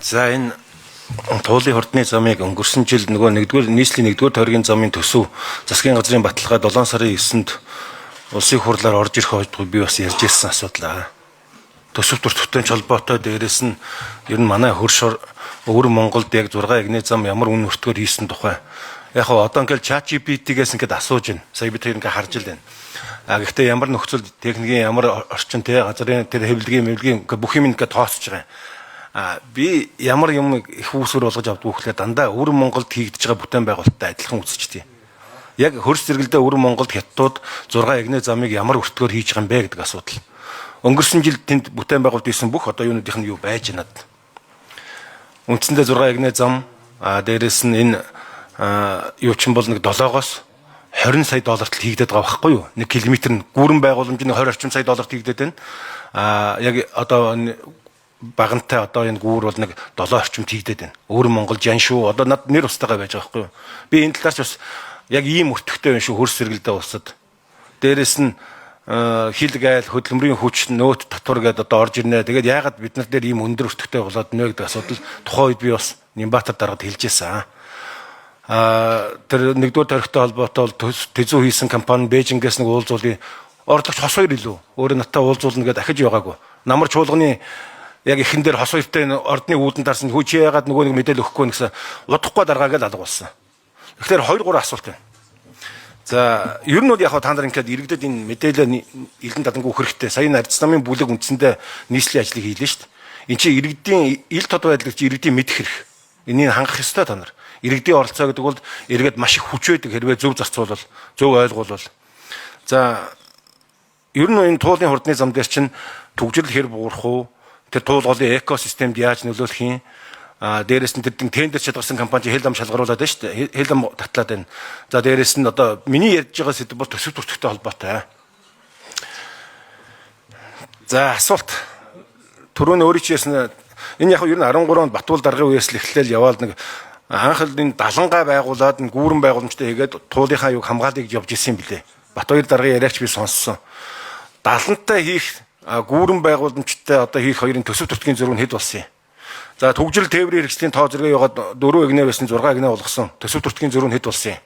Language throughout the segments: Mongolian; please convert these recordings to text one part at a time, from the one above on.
За, энэ туулын хурдны замыг өнгөрсөн жил нөгөө нэгдүгээр нийслэлийн нэгдүгээр тойргийн замын төсөв засгийн газрын баталгаа 7 сарын 9-нд улсын хурлаар орж ирэх үед би бас ярьж ирсэн асуудал. Төсөв төртөгтэй холбоотой, дээрээс нь ер нь манай хөрш өвөр Монголд яг 6 эгнээ зам ямар үн өртгөөр хийсэн тухай. Яг хаа одоо ингээл ChatGPT-гээс ингээд асууж байна. Сая би тэр ингээд харж л байна. А гэхдээ ямар нөхцөл, техникийн ямар орчин те, газрын тэр хэвлэгийн мэвлэгийн бүх юм ингээд тооцож байгаа юм. А би ямар юм их үүсвэр болгож авдгүй гэхлээр дандаа өвөр Монголд хийгдэж байгаа бүтээн байгуулалттай адилхан үзчихдэг. Яг хөрс зэрэгэлдээ өвөр Монголд хятадууд 6 эгнээ замыг ямар өртгөөр хийж байгаа юм бэ гэдэг асуудал. Өнгөрсөн жил тэнд бүтээн байгуулалт хийсэн бүх одоо юунуудын нь юу байж надад. Үндсэндээ 6 эгнээ зам, а дээрэс нь энэ юу ч юм бол нэг 7-оос 20 сая долларт хийгдээд байгаа байхгүй юу? 1 км нь гүрэн байгууламж нь 20 орчим сая долларт хийгдээд байна. А яг одоо багантай одоо энэ гүүр бол нэг 7 орчимд хийгдээд байна. Өөр Монгол Жаншүү одоо над нэр устайгаа байж байгаа байхгүй юу? Би энэ талаар ч бас яг ийм өртөгтэй байна шүү хөрс сэргэлдээ улсад. Дээрэс нь хил гайл, хөдөлмөрийн хүч, нөөт, татвар гэдээ одоо орж ирнэ. Тэгээд яагаад бид нар дээр ийм өндөр өртөгтэй болоод нэ гэдэг асуудал тухайн үед би бас Нямбатар даргад хэлж байсан. А тэр нэгдүгээр тарихтай холбоотой бол тэзүү хийсэн компани Бээжингээс нэг уулзуулын орлогч хос хоёр илүү. Өөрөө надтай уулзуулна гэдээ дахиж яваагүй. Намар чуулганы яг эхэн дээр хос хоёртой ордны үүдэн дарсан, хүү чи яагаад нөгөө нэг мэдээлэл өгөхгүй гэсэн удахгүй даргаа гэж алга болсон. Тэгэхээр 2 3 асуулт байна. За, ер нь бол яг та нар ингээд иргэдэд энэ мэдээлэл илэн дадангүй өгөх хэрэгтэй. Сая энэ Ардс намын бүлэг үндсэндээ нийслэлийн ажлыг хийлээ шүү дээ. Энд чинь иргэдийн ил тод байдлыг чи иргэдийн мэдэх хэрэг. Энийг хангах ёстой та нар. Иргэдийн оролцоо гэдэг бол иргэд маш их хүч байдаг, хэрвээ зөв зарцуулбал, зөв ойлгуулвал. За, ер нь энэ туулын хурдны зам дээр чинь түгжрэл хэр буурах уу? Тэр туул голын экосистемд яаж нөлөөлөх юм? А дээрэс нь тэр тендер шалгарсан компани хэл ам шалгаруулад байна шүү дээ. Хэл ам татлаад байна. За, дээрэс нь одоо миний ярьж байгаа сэдэв бол төсөв төртөгтэй холбоотой. За, асуулт. Түрүүн өөрөө чи ярьсан энэ яг ер нь 13 онд Батуул даргын үеэс л эхлээл яваал нэг анх л энэ далангаа байгуулад энэ гүүрэн байгууламжтай хийгээд туулынхаа юг хамгаалъя гэж явж исэн юм билээ. Батбаяр даргын яриач би сонссон. Далантай хийх, гүүрэн байгууламжтай одоо хийх хоёрын төсөв төртгийн зөрүү нь хэд болсон юм? За, түгжрэл тээврийн хэрэгслийн тоо зэрэг яваад 4 эгнээ байсан 6 эгнээ болгосон. Төсөв төртгийн зөрүү нь хэд болсон юм?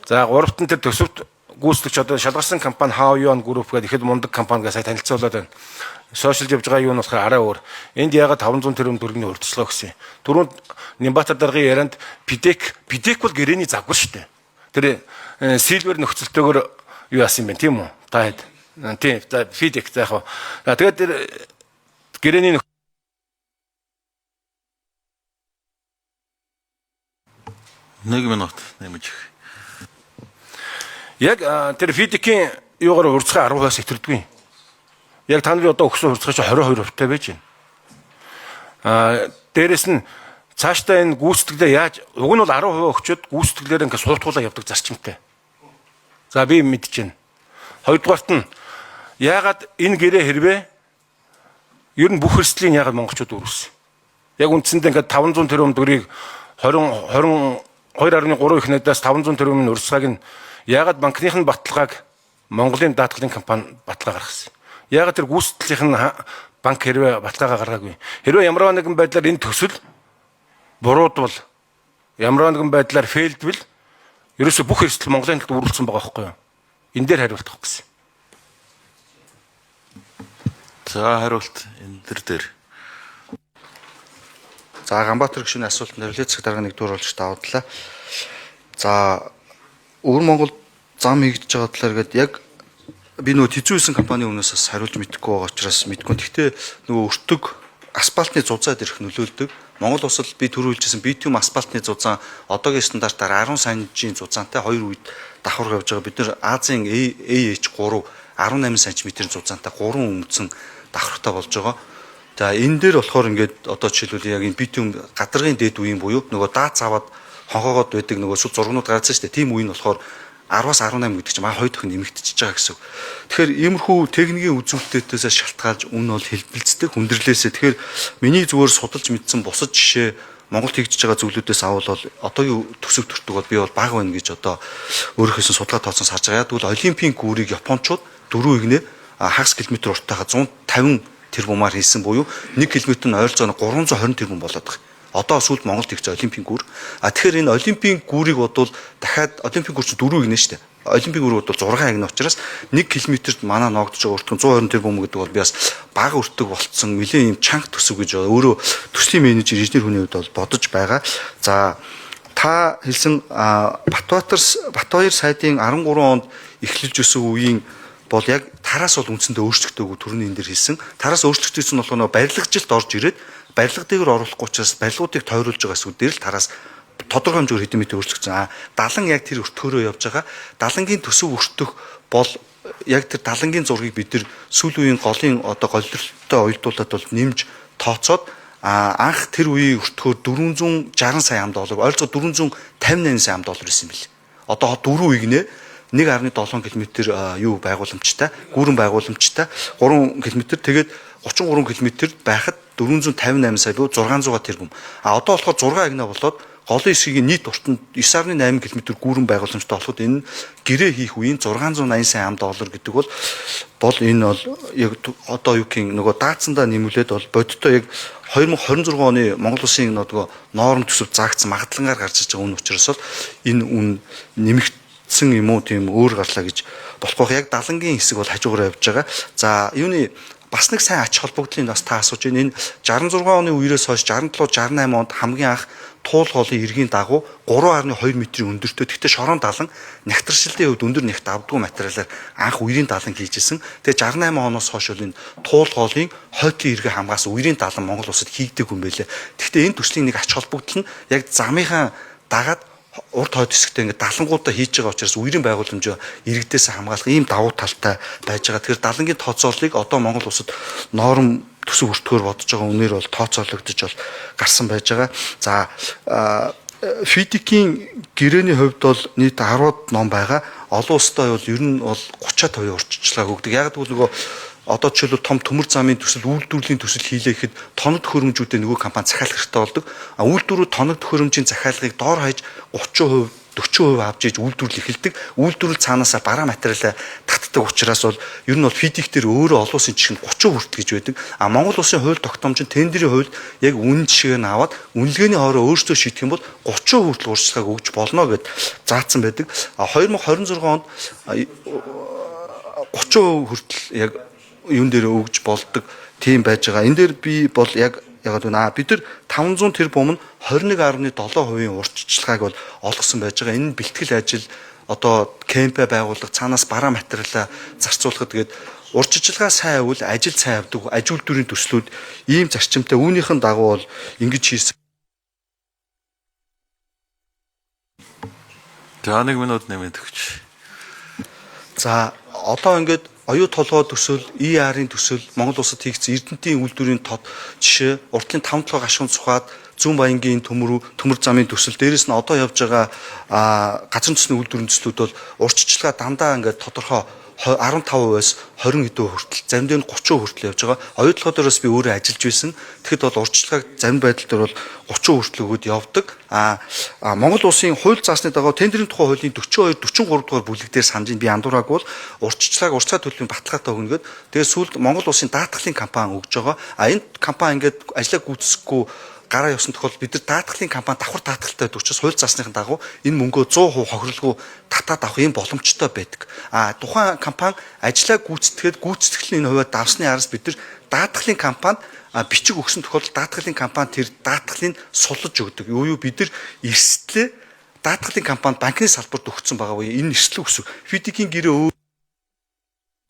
За, гуравт нь тэр төсөвт гүйцэтгэгч одоо шалгарсан компани Haoyuan Group гэдэг ихэд мундаг компани гэж сая танилцуулаад байна. Сошиал явж байгаа юу нь болохоор арай өөр. Энд яагаад 500 тэрбум төгрөгийн урьдчилгаа өгсөн юм? Түрүүнд Нямбатар даргын ярианд PIDEC бол гэрээний загвар шүү дээ. Тэр silver нөхцөлтэйгээр юу яасан юм бэ, тийм үү? Та хэд? Тийм. За, FIDIC за яг. За, тэгээд тэр гэрээний Нэг минут нэмж. Яг тэр FIDIC-ийн юугаар урьдчилгаа 10%-аас итэрдэггүй. Яг та нарын одоо өгсөн урьдчилгаа чинь 22% тай байж байна. А дээрэс нь цаашдаа энэ гүйцэтгэлээ яаж, уг нь бол 10% өгчөөд гүйцэтгэлээр ингээд суултгуулаа явдаг зарчимтай. За, би мэдэж байна. Хоёрдугаарт нь яагаад энэ гэрээ хэрвээ ер нь бүх эрсдлийн яагаад монголчууд үүрсэн? Яг үндсэндээ ингээд 500 тэрбум төгрөгийг 20 22.3 их найдаас 500 тэрбумын урьдчилгааг нь яагаад банкных нь баталгааг Монголын даатгалын компани баталгаа гаргасан? Яагаад тэр гүйцэтгэлийн нь банк хэрвээ баталгаагаа гаргаагүй? Хэрвээ ямар нэгэн байдлаар энэ төсөл буруудвал, ямар нэгэн байдлаар fail двэл ерөөсө бүх эрсдэл Монголын талд үүрүүлсэн байгаа байхгүй юу? Энэ дээр хариулт авах гэсэн. За, хариулт энэ төр дээр. За, Ганбаатар гишүүний асуултанд хариулъя. Цаг дарга нэгдүгээр болж давдлаа. За, Өвөр Монгол зам хийгдэж байгаа талаар гээд яг би нөгөө тэзүү хийсэн компани өмнөөс бас хариулж мэдэхгүй байгаа учраас мэдэхгүй. Гэхдээ нөгөө өртөг асфальтны зузаад ирэх нөлөөлдөг. Монгол улсад би түрүү хэлжсэн битум асфальтны зузаан одоогийн стандартаар 10 санжийн зузаантай хоёр үед давхар явж байгаа. Бид нэр Азийн AH3 18 см зузаантай 3 өмцөн давхартай болж байгаа. За, энэ дээр болохоор ингээд одоо жишээлбэл яг энэ битум гадаргын дээд үеийн буюу нөгөө даац аваад хонхоогоод байдаг нөгөө сүл зургнууд гарсан шүү дээ. Тийм үе нь болохоор 10-аас 18 гэдэг чинь маа хоёр дахин нэмэгдчихэж байгаа гэсэн үг. Тэгэхээр иймэрхүү техникийн үзүүлэлтээс шалтгаалж үн бол хэлбэлцдэг хүндрэлээсээ. Тэгэхээр миний зүгээр судалж мэдсэн бусад жишээ Монголд хийгдэж байгаа зүйлүүдээс авал бол одоогийн төсөв төртөг бол би бол бага байна гэж одоо өөрийнхөөс нь судалгаа тооцсон сарж байгаа. Яг тэгвэл Олимпийн гүүрийг Япончууд 4 игнэ хагас километр уртайгаа 150 тэрбумаар хийсэн буюу 1 км нь ойролцоогоо 320 тэрбум болоод байгаа. Одоо сүүлд Монголд хийгдсэн Олимпийн гүүр. А тэгэхээр энэ Олимпийн гүүрийг бодвол дахиад Олимпийн гүүр чинь 4 гинэ шүү дээ. Олимпийн гүүр бодвол 6 агна учраас 1 км-т манай ноогдож байгаа өртгөн 120 тэрбум гэдэг бол би бас бага өртөг болцсон нэлээд юм чанга төсөв гэж өөрөө төслийн менежер инженер хүний хувьд бол бодож байгаа. За та хэлсэн Батбаяр сайдын 13 онд эхлэж өсөв үеийн бол яг тараас бол үндсэндээ өөрчлөгдөөгүй түрүүний энэ дэр хэлсэн. Тараас өөрчлөгдсөн нь болохоор нөгөө барилгажилт орж ирээд барилга дээр оруулахгүй учраас барилгуудыг тойруулж байгаа хэсгүүд дээр л тараас тодорхой хэмжээгээр хэдэн метр өөрчлөгдсөн. А далан яг тэр өртгөөрөө явж байгаа. Далангийн төсөв өртөх бол яг тэр далангийн зургийг бид тэр сүүл үеийн голын одоо голлолттой уялдуулаад бол нэмж тооцоод анх тэр үеийн өртгөөр 460 сая ам доллар, ойролцоогоо 458 сая ам доллар байсан юм бэл. Одоо дөрөв үеиг нэ 1.7 км юу байгууламжтай, гүүрэн байгууламжтай 3 км, тэгээд 33 км байхад 458 сая буюу 600 тэрбум. А одоо болохоор 6 агна болоод голын хэсгийг нийт урт нь 9.8 км гүүрэн байгууламжтай болоход энэ гэрээ хийх үеийн 680 сая ам доллар гэдэг бол энэ бол яг одоо юу гин нөгөө даацсандаа нэмүүлээд бол бодиттой яг 2026 оны Монгол улсын нөгөө норм төсөв заагдсан магадлангаар гарч иж байгаа үн учраас бол энэ үн нэмэгдсэн юм уу, тийм өөр гарлаа гэж болохгүй. Яг далангийн хэсэг бол хажуугаар явж байгаа. За юуны бас нэг сайн ач холбогдлын бас та асууж байна. Энэ 66 оны үерээс хойш 67 68 онд хамгийн анх туул голын эргийн дагуу 3.2 метрийн өндөртөө, тэгтээ шорон далан нягтршилтын хувьд өндөр нягт авдгүй материалаар анх үерийн далан хийжсэн. Тэгээ 68 оноос хойш бол энэ туул голын хойтлын эргээ хамгаалсан үерийн далан Монгол улсад хийгдэг юм байлээ. Тэгтээ энэ төслийн нэг ач холбогдол нь яг замынхаа дагаад урд хойд хэсэгтээ ингээд далангуудаа хийж байгаа учраас үерийн байгууламжаа иргэдээс хамгаалах ийм давуу талтай байж байгаа. Тэгэхээр далангийн тооцооллыг одоо Монгол улсад норм төсөв өртгөөр бодож байгаа үнээр бол тооцоологдож бол гарсан байж байгаа. За физикийн гэрээний хувьд бол нийт 10 ном байгаа. Олон улстай бол ер нь бол 30% урьдчилгаа өгдөг. Яг гэвэл нөгөө одоо жишээлбэл том төмөр замын төсөл, үйлдвэрлэлийн төсөл хийлээ гэхэд тоног төхөөрөмжүүдээ нөгөө компани захиалах хэрэгтэй болдог. А үйлдвэрүүд тоног төхөөрөмжийн захиалгыг доор хаяж 30%, 40% авч иж үйлдвэрлэл эхэлдэг. Үйлдвэрлэл цаанаасаа бараа материалаа татдаг учраас бол ер нь бол физик дээр өөрөө олон улсын жишг нь 30% хүртэл гэж байдаг. А Монгол улсын хууль тогтоомж нь тендерийн хуульд яг үнэн жишгийг нь аваад үнэлгээний хоороо өөрсдөө шийдэх юм бол 30% хүртэл урьдчилгааг өгч болно гэд заасан байдаг. А 2026 онд 30% хүртэл яг юун дээр өгж болдог тийм байж байгаа. Энэ дээр би бол яг ягаад вэ? Бид нар 500 тэрбум нь 21.7% урьдчилгааг бол олгосон байж байгаа. Энэ нь бэлтгэл ажил, одоо кемпэ байгуулах, цаанаас бараа материалаа зарцуулахад тэгээд урьдчилгаа сайн байвал ажил сайн явдаг, аж үйлдвэрийн төслүүд ийм зарчимтай үүнийхэн дагуу бол ингэж хийсэн. За 1 минут нэмээд өгч. За одоо ингээд оюу толгой төсөл, ER-ийн төсөл, Монгол улсад хийгдсэн Эрдэнтийн үйлдвэрийн тод жишээ, уртлын 5 толгой гашуун цухаад Зүүн Баянгийн төмөр замын төсөл, дээрэс нь одоо явж байгаа газрын төсний үйлдвэрийн төслүүд бол урьдчилгаа дандаа ингээд тодорхой 15%-аас 20 хэдэн хүртэл, зарим дээр нь 30% хүртэл явж байгаа. Оюу толгой дээрээс би өөрөө ажиллаж байсан. Тэгэхэд бол урьдчилгааг зарим байдал дээр бол 30% хүртэл өгөөд явдаг. А Монгол улсын хууль заасны дагуу тендерийн тухай хуулийн 42, 43 дугаар бүлэг дээр санаж би андуураагүй бол урьдчилгааг урьдчилгаа төлөвийн баталгаатай өгнө гээд тэгээд сүүлд Монгол улсын даатгалын компани өгж байгаа. А энэ компани ингээд ажлаа гүйцэтгэхгүй гараа явсан тохиолдолд бид нар даатгалын компани давхар даатгалтай байдаг учраас хууль заасныхын дагуу энэ мөнгөө 100% хохирлгүй татаад авах юм боломжтой байдаг. А тухайн компани ажлаа гүйцэтгээд гүйцэтгэл нь энэ хувиа давсны араас бид нар даатгалын компанид бичиг өгсөн тохиолдолд даатгалын компани тэр даатгалыг суллаж өгдөг. Юу бид нар эрсдлээ даатгалын компанид банкны салбарт өгсөн байгаа буюу энэ эрсдэл өсөв. Физикийн гэрээ